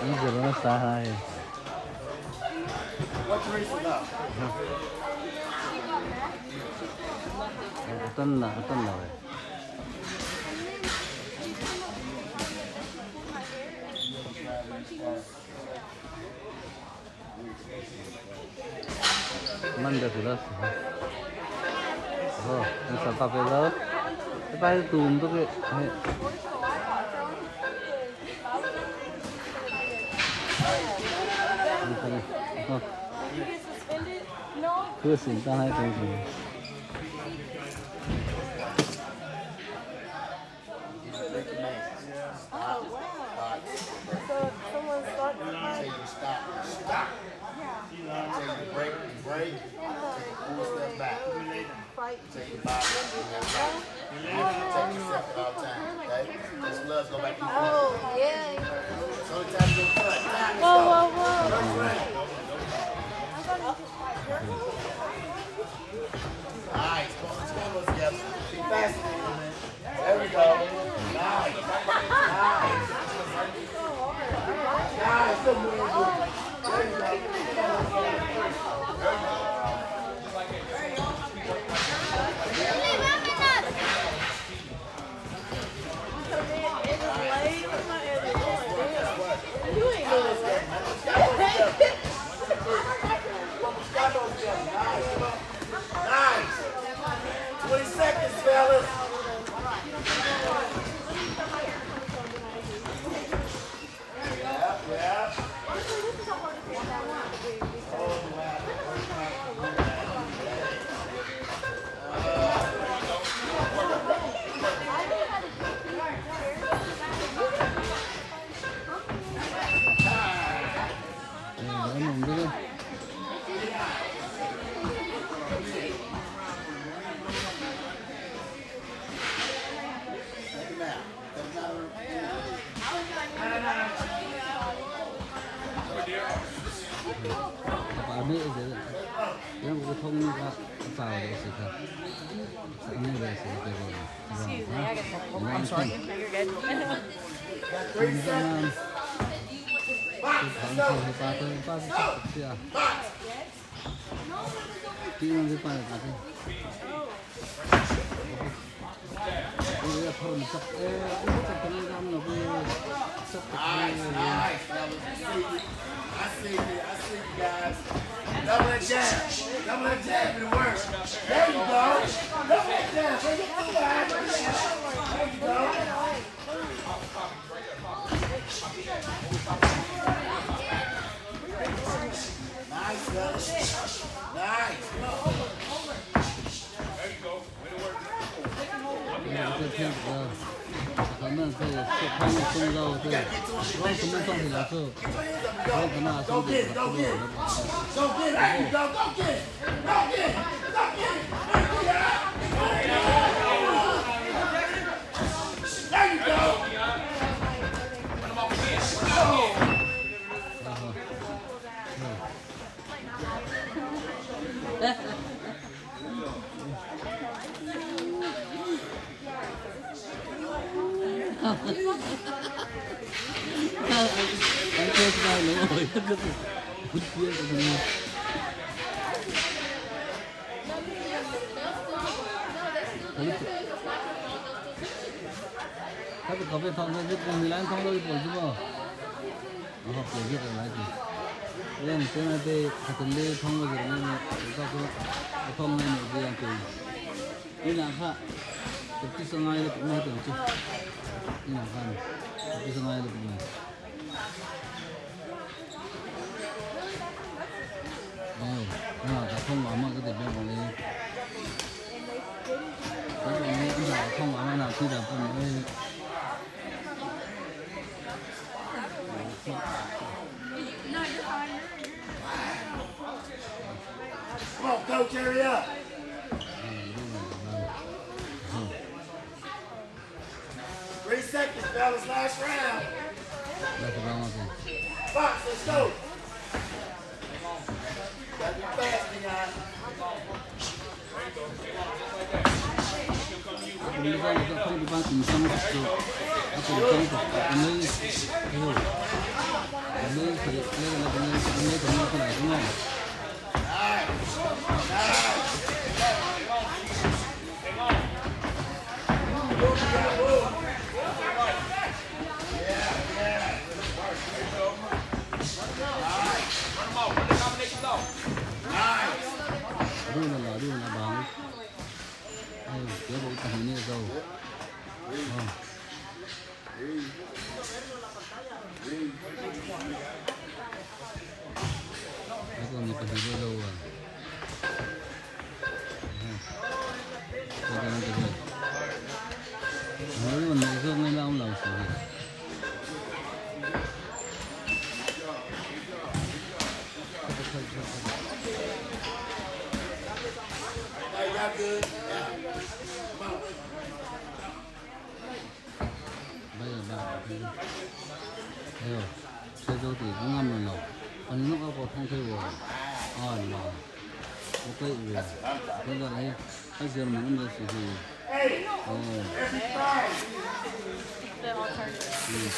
An zir nasa a hei. A tan na a tan lo e. I'm sorry. No, you're good. Nice, fellas. I see you. I see you. I see you guys. Double that jab. Double that jab. It'll work. There you go. Double that jab. Bring it through, guys. There you go. Nice, fellas. Nice. Go get it. Go get it. Go get it. There you go. Go get it. Go get it. Go get it. There you go. Come on, go. Coach, hurry up. 3 seconds, fellas. Last round. Box, let's go. Gotta be fast, Leon. 我们在一个控制班，你上面就，啊，这个中我们，哎呦，我们可那个那个那个那个那个来的嘛。Run là run là bằng. 哎呦，结果等那个时候，哦。如果你不是这个啊，这个这个，我那时候我让老师。 Hey, y'all good? Yeah. Come on. Bây giờ bạn thấy rồi, xe dâu thì cũng ngâm rồi, còn nó có thông thư rồi, à là ok rồi, bây giờ đấy, bây giờ mình cũng được sử dụng, Hey, ờ, every five. Ừ.